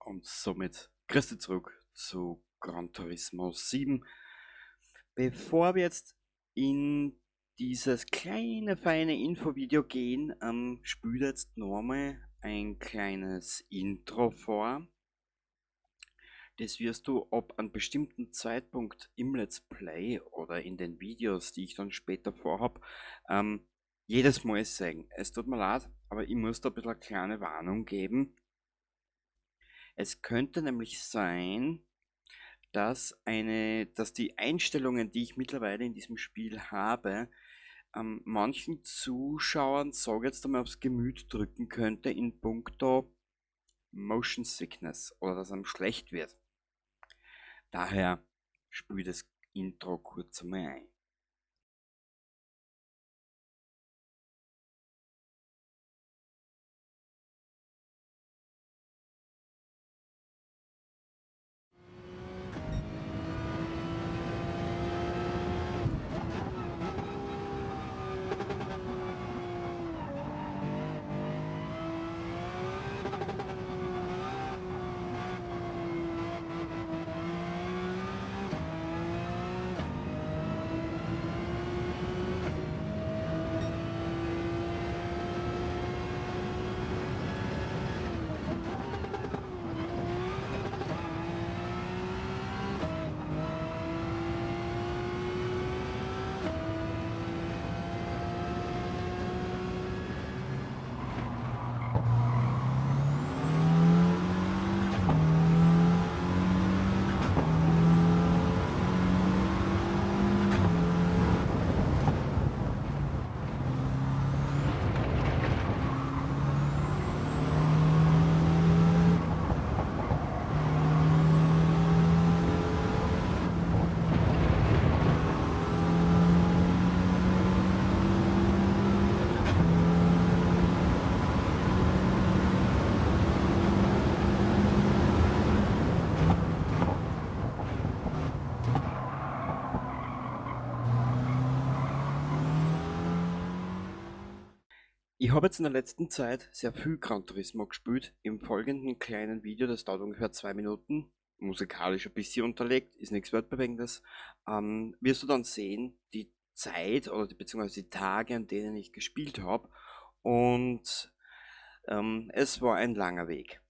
Und somit grüß dich zurück zu Gran Turismo 7. Bevor wir jetzt in dieses kleine, feine Infovideo gehen, spült jetzt nochmal ein kleines Intro vor. Das wirst du ab einem bestimmten Zeitpunkt im Let's Play oder in den Videos, die ich dann später vorhab, jedes Mal sehen. Es tut mir leid, aber ich muss da ein bisschen eine kleine Warnung geben. Es könnte nämlich sein, dass die Einstellungen, die ich mittlerweile in diesem Spiel habe, manchen Zuschauern, sag jetzt einmal, aufs Gemüt drücken könnte in puncto Motion Sickness oder dass einem schlecht wird. Daher spül das Intro kurz einmal ein. Ich habe jetzt in der letzten Zeit sehr viel Gran Turismo gespielt. Im folgenden kleinen Video, das dauert ungefähr 2 Minuten, musikalisch ein bisschen unterlegt, ist nichts Weltbewegendes, wirst du dann sehen, die Zeit oder die, beziehungsweise die Tage, an denen ich gespielt hab. Und es war ein langer Weg.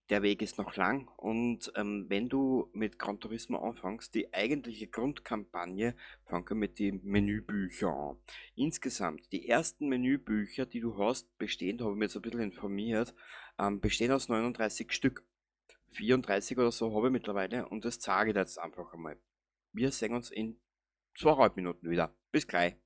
Der Weg ist noch lang und wenn du mit Gran Turismo anfängst, die eigentliche Grundkampagne fängt mit den Menübüchern an. Insgesamt, die ersten Menübücher, die du hast, bestehen, da habe ich mich jetzt ein bisschen informiert, bestehen aus 39 Stück. 34 oder so habe ich mittlerweile und das zeige ich dir jetzt einfach einmal. Wir sehen uns in zweieinhalb Minuten wieder. Bis gleich.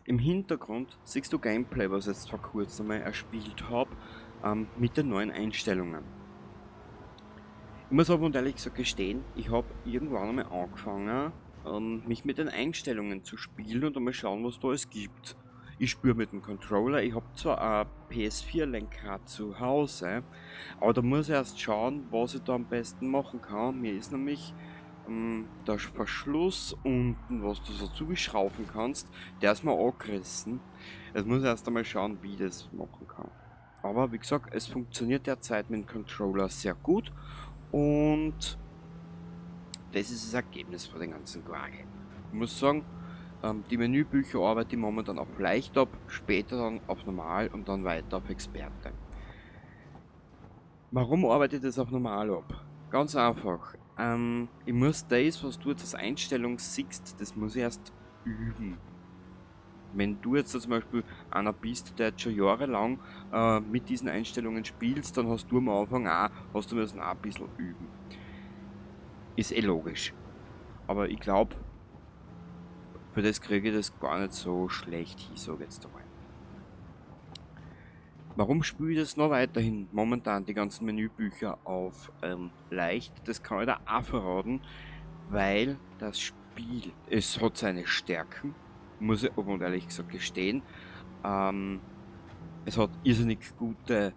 Im Hintergrund siehst du Gameplay, was ich jetzt vor kurzem mal erspielt hab, mit den neuen Einstellungen. Ich muss aber ehrlich gesagt gestehen, ich hab irgendwann einmal angefangen, mich mit den Einstellungen zu spielen und einmal schauen, was da alles gibt. Ich spüre mit dem Controller, ich hab zwar ein PS4-Lenkrad zu Hause, aber da muss ich erst schauen, was ich da am besten machen kann. Mir ist nämlich Der Verschluss unten, was du so zuschrauben kannst, der ist mir angerissen. Jetzt muss ich erst einmal schauen, wie ich das machen kann. Aber wie gesagt, es funktioniert derzeit mit dem Controller sehr gut und das ist das Ergebnis von den ganzen Quark. Ich muss sagen, die Menübücher arbeite ich momentan auf leicht ab, später dann auf normal und dann weiter auf Experte. Warum arbeite ich das auf normal ab? Ganz einfach. Ich muss das, was du jetzt als Einstellung siehst, das muss ich erst üben. Wenn du jetzt zum Beispiel einer bist, der jetzt schon jahrelang mit diesen Einstellungen spielst, dann hast du am Anfang auch, hast du müssen auch ein bisschen üben. Ist eh logisch. Aber ich glaub, für das kriege ich das gar nicht so schlecht hin, sag ich jetzt einmal. Warum spiele ich das noch weiterhin momentan, die ganzen Menübücher auf leicht? Das kann ich da auch verraten, weil das Spiel, es hat seine Stärken, muss ich offen und ehrlich gesagt gestehen. Es hat irrsinnig gute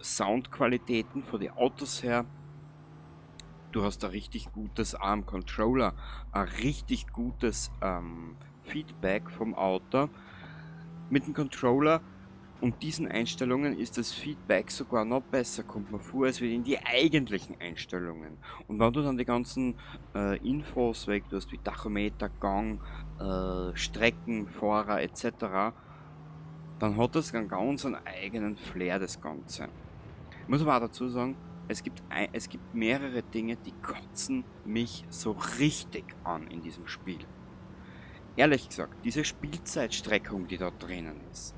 Soundqualitäten von den Autos her. Du hast ein richtig gutes Arm-Controller, ein richtig gutes Feedback vom Auto. Mit dem Controller und diesen Einstellungen ist das Feedback sogar noch besser, kommt mir vor, als wie in die eigentlichen Einstellungen. Und wenn du dann die ganzen Infos weg tust, wie Tachometer, Gang, Strecken, Fahrer et cetera, dann hat das einen ganz einen eigenen Flair, das Ganze. Ich muss aber auch dazu sagen, es gibt mehrere Dinge, die kotzen mich so richtig an in diesem Spiel. Ehrlich gesagt, diese Spielzeitstreckung, die da drinnen ist.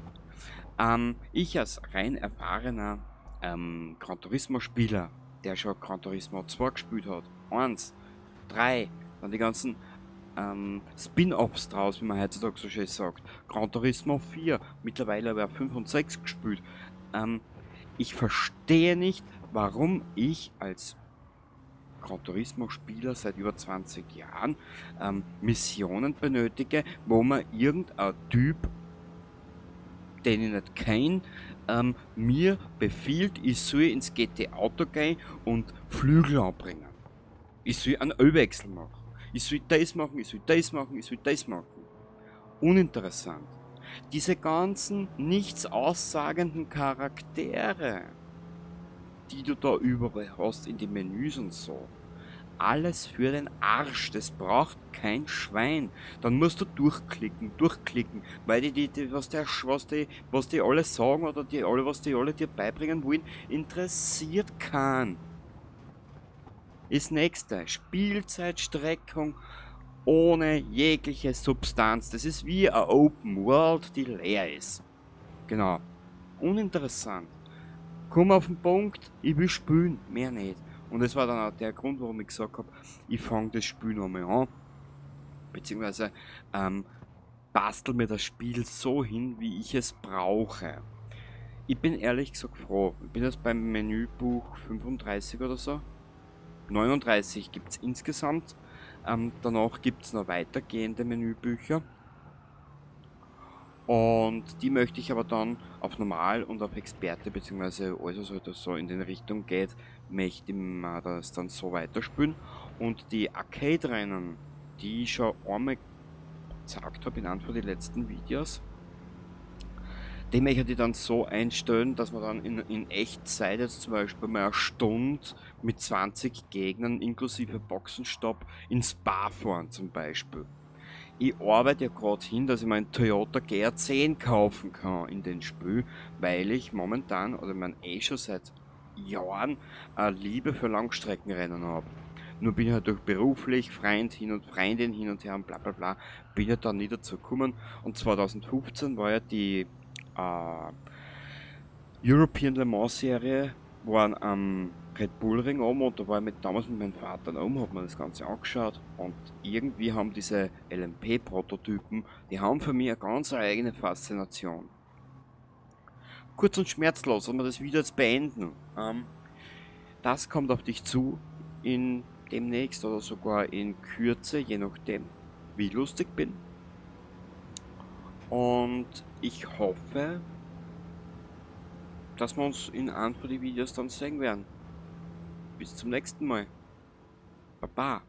Ich als rein erfahrener Gran Turismo Spieler, der schon Gran Turismo 2 gespielt hat, 1, 3, dann die ganzen Spin-Offs draus, wie man heutzutage so schön sagt, Gran Turismo 4, mittlerweile habe ich auch 5 und 6 gespielt. Ich verstehe nicht, warum ich als Gran Turismo Spieler seit über 20 Jahren Missionen benötige, wo man irgendein Typ, den ich nicht kenn, mir befiehlt, ich soll ins GT Auto gehen und Flügel anbringen. Ich soll einen Ölwechsel machen. Ich soll das machen, ich soll das machen, ich soll das machen. Uninteressant. Diese ganzen nichts aussagenden Charaktere, die du da überall hast in den Menüs und so. Alles für den Arsch, das braucht kein Schwein. Dann musst du durchklicken, durchklicken, weil die, die, die, was der, was die, was die alle sagen oder die alle, was die alle dir beibringen wollen, interessiert keinen. Das nächste, Spielzeitstreckung ohne jegliche Substanz. Das ist wie eine Open World, die leer ist. Genau. Uninteressant. Komm auf den Punkt, ich will spielen, mehr nicht. Und das war dann auch der Grund, warum ich gesagt hab, ich fang das Spiel nochmal an. Beziehungsweise bastel mir das Spiel so hin, wie ich es brauche. Ich bin ehrlich gesagt froh. Ich bin jetzt beim Menübuch 35 oder so. 39 gibt's insgesamt. Danach gibt's noch weitergehende Menübücher. Und die möchte ich aber dann auf Normal und auf Experte, beziehungsweise alles, was halt so in den Richtung geht, möchte ich mir das dann so weiterspielen. Und die Arcade-Rennen, die ich schon einmal gezeigt habe in einem von den letzten Videos, die möchte ich dann so einstellen, dass man dann in Echtzeit jetzt zum Beispiel mal eine Stunde mit 20 Gegnern inklusive Boxenstopp ins Spa fahren zum Beispiel. Ich arbeite ja grad hin, dass ich mir einen Toyota GR10 kaufen kann in den Spiel, weil ich momentan, oder man eh schon seit Jahren, eine Liebe für Langstreckenrennen hab. Nur bin ich halt durch beruflich, Freund hin und Freundin hin und her und bla bla bla, bin ich dann nie dazu gekommen. Und 2015 war ja die European Le Mans Serie, waren am Red Bull Ring oben und da war ich damals mit meinem Vater oben, hab mir das Ganze angeschaut und irgendwie haben diese L M P-Prototypen, die haben für mich eine ganz eigene Faszination. Kurz und schmerzlos, wenn wir das Video jetzt beenden. Das kommt auf dich zu in demnächst oder sogar in Kürze, je nachdem, wie ich lustig bin. Und ich hoffe, dass wir uns in einem von den Videos dann sehen werden. Bis zum nächsten Mal. Baba.